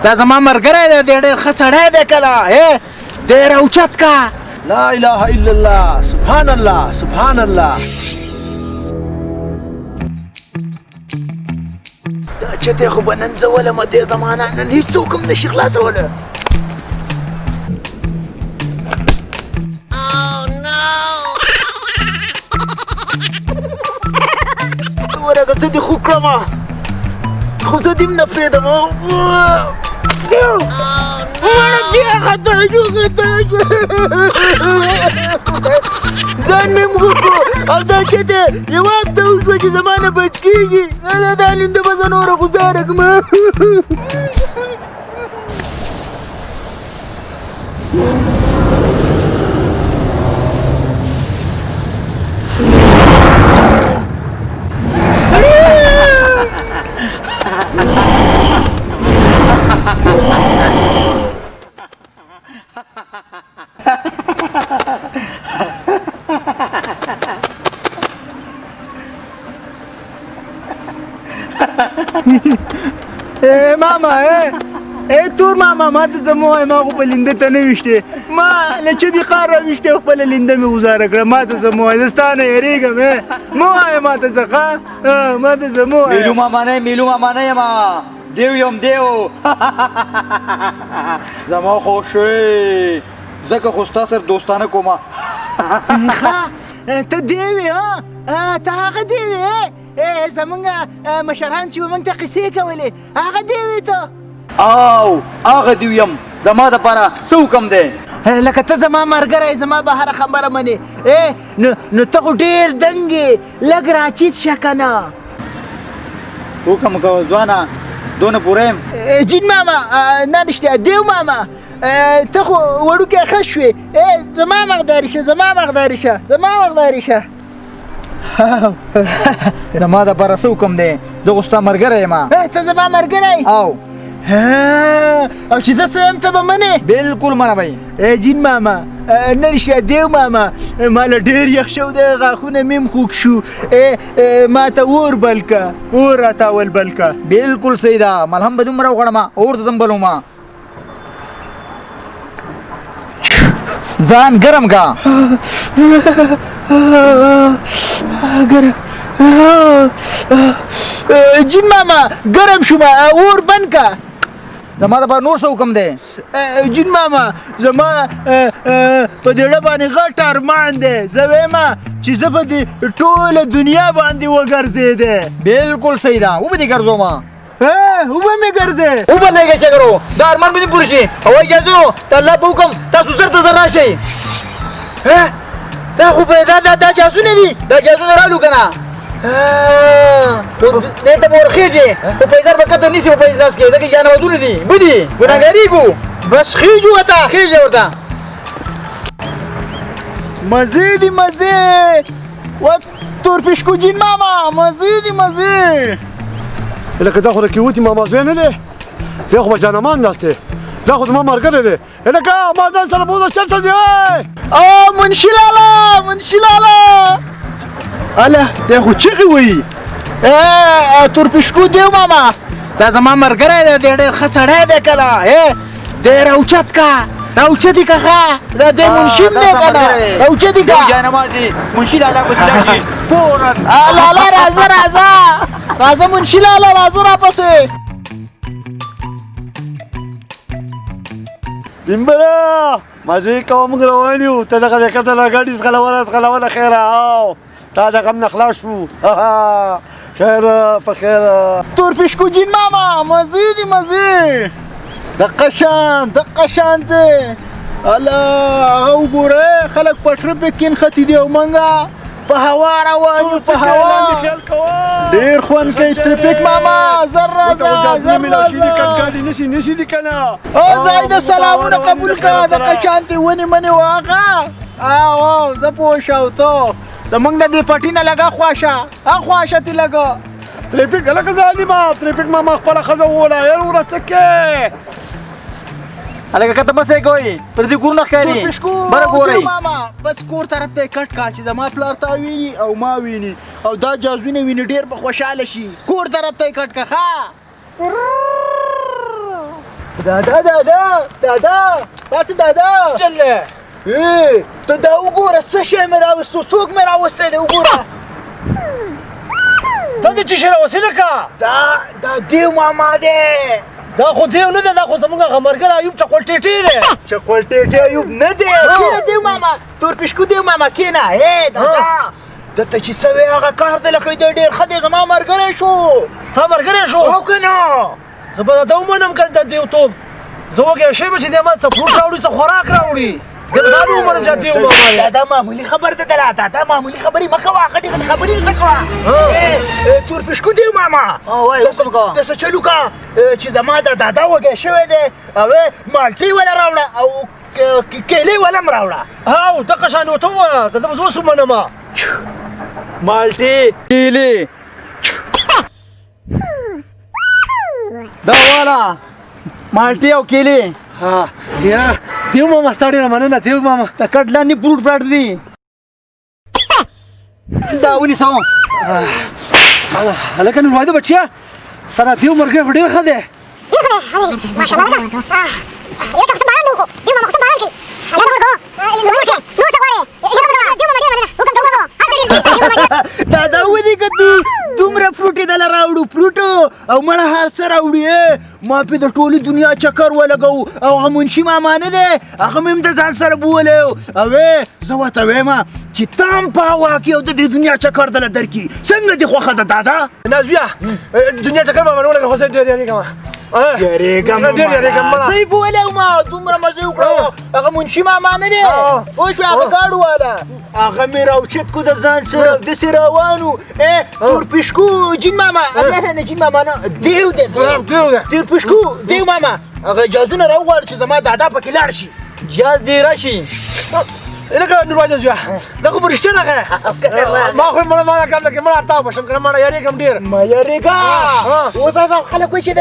دا زما ملګری دی، دی ډېر ښه سړی دی. کله دی راوچت کا. لا اله الا الله، سبحان الله، سبحان الله. دا چته خو به نن زه ولمه، دې زمانه نن هېڅوک هم نشي خلاصولی. ورغه زه دې خو کړم، خو زه دې هم نه پرېږدم. مړه بیا خطا شو، خطا شو، ځان مې هم وکړو. او دا چته یوه هفته وشوه چې زما نه بچ کېږي. دا لینده به زه نوره ګوزاره کړم. اے ماما، اے تور ماما، ما ته څه مه وایه. ما خو په لینده ته نه ویشتې، ما له چدي قار راویشتې، خپله لینده مې ګوزاره کړه. ما ته څه مه وایه، زه ستا نه یېرېږم. مه وایه ما ته څه، ښه ما ته څه مه وایه. میلو ماما نه، میلو ماما نه یم، دیو یم، دیو. زما خوښ شوې، ځکه خو ستا سره دوستانه کومه. ښه ته دیو یې؟ ته هغه دیو یې زمونږ مشران چې به موږ ته قصې کولې، هغه دیو یې ته؟ او هغه دیو یم. زما دپاره څه حکم دی؟ لکه ته زما ملګری، زما به هره خبره منې. نو ته خو ډېر دنګ یې، لږ راچیت شه که نه. حکم کوه ځوانه، دونه پوره یم. جین ماما، نه رښتیا دیو ماما، ته خو وړوکی ښه شوې. زما مقداري شه، زما مقداري شه، زما مقداري شه. زما دپاره څه حکم دی؟ زه خو ستا ملګری یم. ته زما ملګری؟ او او چې زه څه وایم ته به منې؟ بالکل منه به. جین ماما، نه رښتیا دیو ماما، ما له ډېر یخ شو دی، غاښونه مې هم خوږ شو. ما ته اور بل که، اور راته اول بل که. بالکل صحیح ده، ملهم به دومره وغواړم، اور ته دم بلومه. ځان ګرم کا. ګرم جین ماما، ګرم شوم، اور بند که. زما دپاره نور څه حکم دی؟ جین ماما، زما په دې ړه باندې غټ ارمان دی. زه وایم چې زه په دې ټوله دنیا باندې وګرځېدی. بالکل صحیح ده، وبه دې ګرځوم. وبه مې ګرځې؟ وبه لږه چګرو، دا ارمان به دې پوره شي. او اجازه د الله په حکم تاسو زر ته زر راشئ. دا خو به دا دا جاسونه دي، دا جاسونه رالو که نه دې ته به ورخېږي، خو پیسې به کته نیسي په پیسې لاس کې، ځکه جانوازونه دي، بدي ګناهګارېږو. بس خېږو ورته، خېږي ورته. مزې دي مزې، و تور پیشکو جین ماما، مزې دي مزې. لکه دا خو د کیوتي ماما زوی نه دی، دی خو به جانمان ناست دی، دا خو زما ملګری دی. لکه ما ځان سره بوځه، چېرته ځې؟ او منشي لالا، منشي لالا، هله دی خو چغې وهي. تور پیشکو دیو ماما، دا زما ملګری دی، دی ډېر ښه سړی دی. کله دی راوچت که، راوچت یې که. ښه دا دی منشي هم دی که نه، راوچت یې که. منشي لالا پسې لاړ شي فوراً. لالا راځه، راځه، راځه منشي لالا، راځه راپسې. بمبره مزې کوه، موږ روان یو. ته دغه د کته له ګاډي ځغلوله، ځغلوله خیره، او تا د غم نه خلاص شو. خیر په خیر. تور پیشکو جین ماما، مزې دي مزې، دقه شان، دقه شان دی. الا هغه وګوره، خلک په ټرپک کې نښتي دي او موږ په هوا روان یو، په هوا. ډېر خوند کوي ټرپک ماما. زر راځه، زر راځه. نشي نشي دي که نه؟ او ځای د سلامونه قبول کړه. دقه شان دی، ونې منې واغه. او زه پوه شو، ته زمونږ د دې پټي نه لږه خوا شه، اخوا شه ترې لږه. ترافیک هلکه ظالمه، ترافیک ماما خپله ښځه ووله، یاره وروره څه کې؟ هلکه کته مه سې کوئ، پر دې کورونه ښکاري، بره ګورئ. ماما بس کور طرف ته یې کټ کا چې زما پلار تا ویني او ما ویني او دا جازونه ویني، ډېر به خوشحاله شي. کور طرف ته یې کټ کا. ښه دادا دادا دادا پاڅه دادا چل دی؟ ته دا وګوره څه شی مې راوستو، څوک مې راوستی دی وګوره. ته د څه شي راوستې لکه؟ دا دیو ماما دی. دا خو دیو نه دی، دا خو زموږ هغه ملګری ایوب چقول ټیټی دی. چقول ټیټی ایوب نه دی، کښېنه دیو ماما، تور پیشکو دیو ماما کښېنه. دادا ده ته چې څه وایې هغه کار دی، لکه دی ډېر ښه دی، زما ملګری شو. ستا ملګری شو؟ او که نه؟ زه به درته ومنم که د دیوتوب. زه وږی شوی یم چې دی ما څه فروټ راوړي، څه خوراک راوړي. دی به ځان ومنم چې دیو ماما دی. دادا معمولي خبر ده دله، دادا معمولي خبرې مه کوه، غټې غټې خبرې نه کوه. تور پیشکو دیو ماما وایه حکم کوه. داسې چل وکړه چې زما د دادا وږی شوی دی، او مالټې وله راوړه او کیلې وله هم راوړه. هاو دقه شان ورته ووایه، دده به زه اوس ومنم. مالټې کیلې دا والا مالټې او کیلې. ها یاره دیو ماما ستا ډېره مننه دیو ماما. د کټ لاندې فروټ پراټ دي، دا ونیسه. هلکه نور واده بچیه، ستا دا دیو ملګری خو ډېر ښه دی. دادا ودې که دومره فروټ یې دله راوړو، فروټ او مړه هر څه راوړي. ما پې د ټولې دنیا چکر ولګوو، او هغه منشي ماما نه دی، هغه مې هم د ځان سره بولی. او زه ورته وایم چې ته هم په هوا کې او د دې دنیا چکر دله درکړي، څنګه دې خوښه ده دادا؟ نه زویه، دنیا چکر به مې ولګوه، خو زه ډېر یارېږم. یارېږم ډېر یارېږم مړه. زه یې بولی وم، دومره مزه یې وکړه. هغه منشي ماما نه دی، پوه شوې؟ هغه ګاډو والا هغه مې راوچت کو د ځان سره، داسې روان وو. تور پیشکو جین ماما، نه نه جین ماما نه، دیو دی، دیو دی، تور پیشکو دیو ماما هغه جازونه راوغواړه چې زما دادا پکې لاړ شي. جاز دې راشي. لکه نور واده زویه، دا خو په رښتیا راغی. ما خو مړه ما کم لکه مړه تا بشم کنه، مړه یارېږم ډېر. ما یارېږه. اوس هغه خلک وایي چې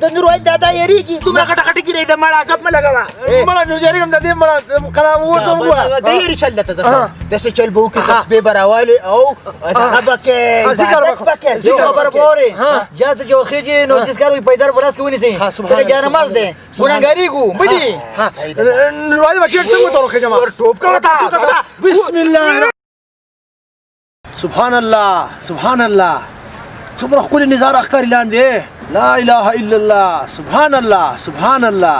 د نور واحد دادا یارېږي، دومره غټه غټه ږیره یې ده، مړه ګپ مه لګوه. مړه نور یارېږم د دې مړه کله ورته وګوره. د یاري چل درته زه ښیم، داسې چل به وکړي، تسبیح به راوالې او دغه به کې، عبادت به کې. یو خبره به اورې، جاز ته چې وخېژې نو داسې کار وکړي، پیزار په لاس کې ونیسې، ځکه جانماز دی، ګناهګارېږو مه دي. نور واحد بچی څنګه ورته وخېژم؟ ورټوپ کوه تا. بسم الله. سبحان الله سبحان الله، څومره ښکلې نظاره ښکاري لاندې. لا اله الا الله، سبحان الله سبحان الله.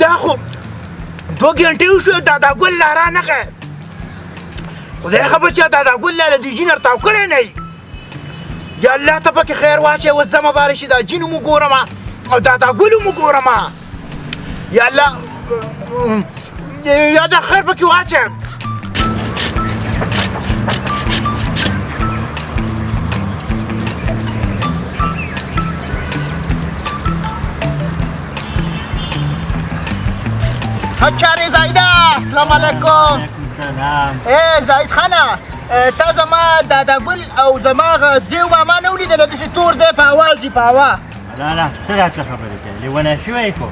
دا خو 2 ګنټې وشوې دادا ګل لا رانغی. خدای خبر چې دادا ګل لا له دې جین ورتاو کړی نه وي. یا الله ته پکې خیر واچوې، اوس زه مبارک شي دا جین هم وګورم او دادا ګل هم وګورم. یا الله یا دا خیر پکې واچوې. چارې زاهده، السلام علیکم. زاهد خانه، تا زما دادا ګل او زما هغه دیو ماما نه ولیدله؟ داسې تور دی په هوا ځي، په هوا. لا لا، ته راته خبرې کوې، لیونی شوی خو.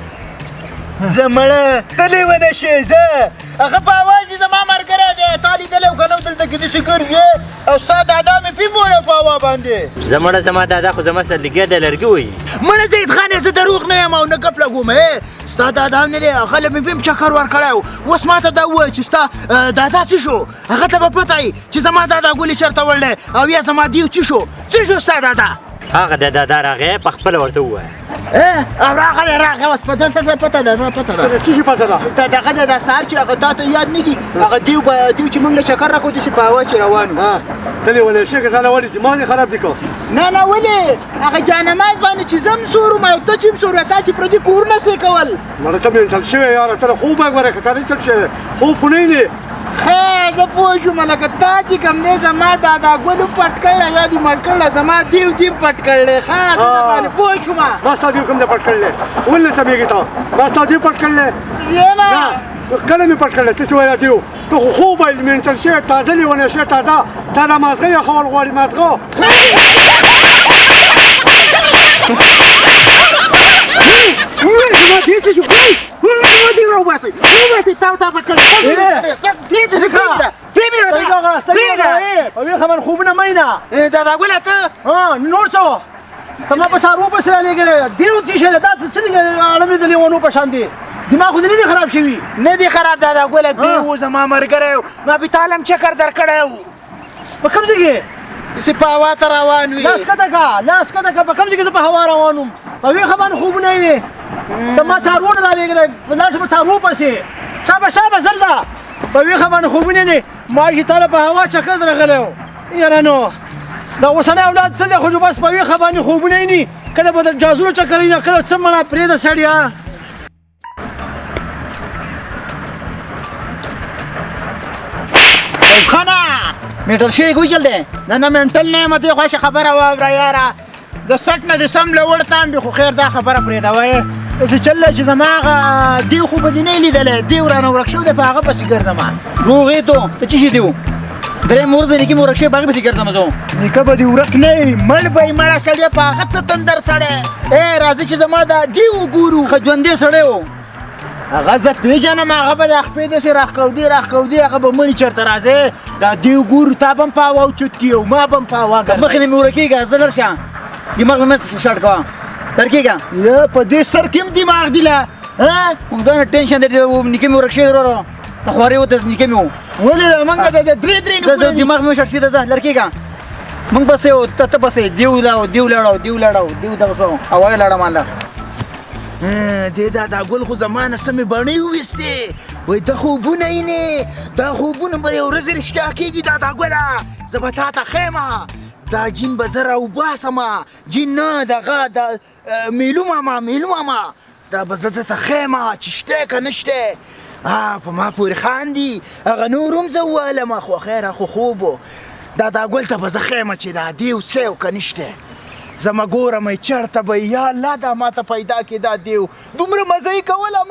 زه مړه، ته لیونی شوې. زه هغه په هوا ځي، زما ملګری دی، تا لیدلی او که نه دلته کې داسې ګرځي، او ستا دادا مې پې بولی په هوا باندې. زه مړه، زما دادا خو زما سره لګیا دی لرګي وهي. مړه زاهد خانه، زه دروغ نه یم او نه ګپ لګوم. ستا دادا هم نه دی، هغه له مې پې هم چکر ورکړی و. اوس ما ته دا ووایه چې ستا دادا څه شو؟ هغه ته به پته وي چې زما دادا ګلې چېرته وړلی او یا زما دیو څه شو؟ څه شو ستا دادا؟ هغه د دادا راغی، په خپله ورته ووایه. راغلی راغی، اوس په دلته پته ده، پته ده. څه شي پته ده؟ دغه دی دا سهار چې هغه تا ته یاد نه دي، هغه دیو به دیو چې موږ له چکر راکړو داسې په هوا چې روان وو. ته لیونی شوې که ځانه ولې دماغ دې خراب دی که؟ نه نه، ولې هغه جانماز باندې چې زه هم سور وم او ته چې هم سور وې، تا چې پردي کورونه سې کول. مړه ته مې چل شوی یاره، ته له خوبه ګوره که ته نه چل شوی، خوب خو نه دی. ښه زه پوه شوم، لکه تا چې کوم دی زما دادا ګل هم پټ کړی، یا دې مړ کړی، زما دیو دې هم پټ کړی. ښه زه در باندې پوه شوم. ما ستا دیو کوم دی پټ کړی؟ ولې سمېږې ته؟ ما ستا دیو پټ کړی؟ یمه. نه، کله مې پټ کړی؟ ته چې وایې دیو، ته خو خوب وایې، مینټل شوی، تازه لیونی شوی، تازه. ستا دا مازغه یې خول غواړي، مازغه. زما دیو څه شو؟ زما دیو راوباسئ، راوباسئ، تاو تا پټ کړی. پرېږده، پرېږده، پرېږده. ویښه باندې خوبونه مه وینه. دادا ګله ته ها نور څه ته ما په څاروو پسې رالیږلی دیو څه شی دی دا څه څنګه اړمې د لیونو په شان دی دماغ خو دې نه دی خراب شوي؟ نه دی خراب دادا ګله، دی و زما ملګری و، ما پې تا له هم چکر درکړی و. په کوم ځای کې؟ هسې په هوا ته روان وي. لاس کښته کړه، لاس کښته کړه. په کوم ځای کې زه په هوا روان وم؟ په ویښه باندې خوبونه یې ته ما څاروو نه رالیږلی، لاړ شه په څاروو پسې. شابه شابه زر ځه. په ویښه باندې خوبونه نه ما چې تا له په هوا چکر درغلی و. یاره نو دا اوسنی اولاد څه دی خو بس په ویښه باندې خوبونه ویني، کله به د جازونو چکر ویني، کله څه مړه پرېږده سړیه. خانه منټل شوی کوی چل دی؟ نه نه منټل نه یم، دې خوښه خبره واوره یاره، د سټ نه دې سم لوړ تام دی، خو خیر دا خبره پرېږده. وایې داسې چل دی چې زما هغه دیو خو به دې نه لیدلی، دیو رانه ورک شوی دی، په هغه پسې ګرځم. روغ یې ته ته څه شي دیو؟ درې مور د نیکه مې ورک شوی، په هغه پسې ګرځم زه. نیکه به دې ورک نه وي، مړ به یې مړه سړیه، په هغه څه تندر سړی. ای راځه چې زما دا دیو وګورو. ښه ژوندی سړی و. هغه زه پېژنم، هغه به د خپې داسې راښکودې راښکودې، هغه به مړي چېرته راځې. دا دیو ګورو، تا به هم په هوا اوچت کړي او ما به هم په هوا ګرځوي. مخې نه مې ورکېږه، زه لر شه، دماغ مې منځ شاټ کوه، لر کېږه. یا په دې سر کې هم دماغ دی لا ها؟ کوم ځای نه ټینشن دی، نیکه مې ورک شوی وروره، ته خوارې وته نیکه مې و. ولې موږ د درې درې زه دماغ مې شاټ شوی دی، ځه لر کېږه. موږ پسې و، ته پسې دیو لاړو، دیو لاړو، دیو لاړو، دیو دغه شو، هوا یې لاړه ماله. دې دادا ګل خو زما نه سمې بڼې وویستې، وایي ته خوبونه وینې، دا خوبونه به یو ورځ رښتیا کېږي. دادا ګله زه به تا ته ښیم، دا جین به زه راوباسم، جین نه دغه د میلو ماما، میلو ماما دا به زه درته ښیم چې شته که نشته. په ما پورې خاندي، هغه نور هم زه ووهلم، خو خیر خو خوب و. دادا ګل ته به زه ښیم چې دا دیو څه او که نشته. زما ګورم یې چېرته به یې، یا الله دا ما ته پیدا کړې دا دیو، دومره مزه یې کوله.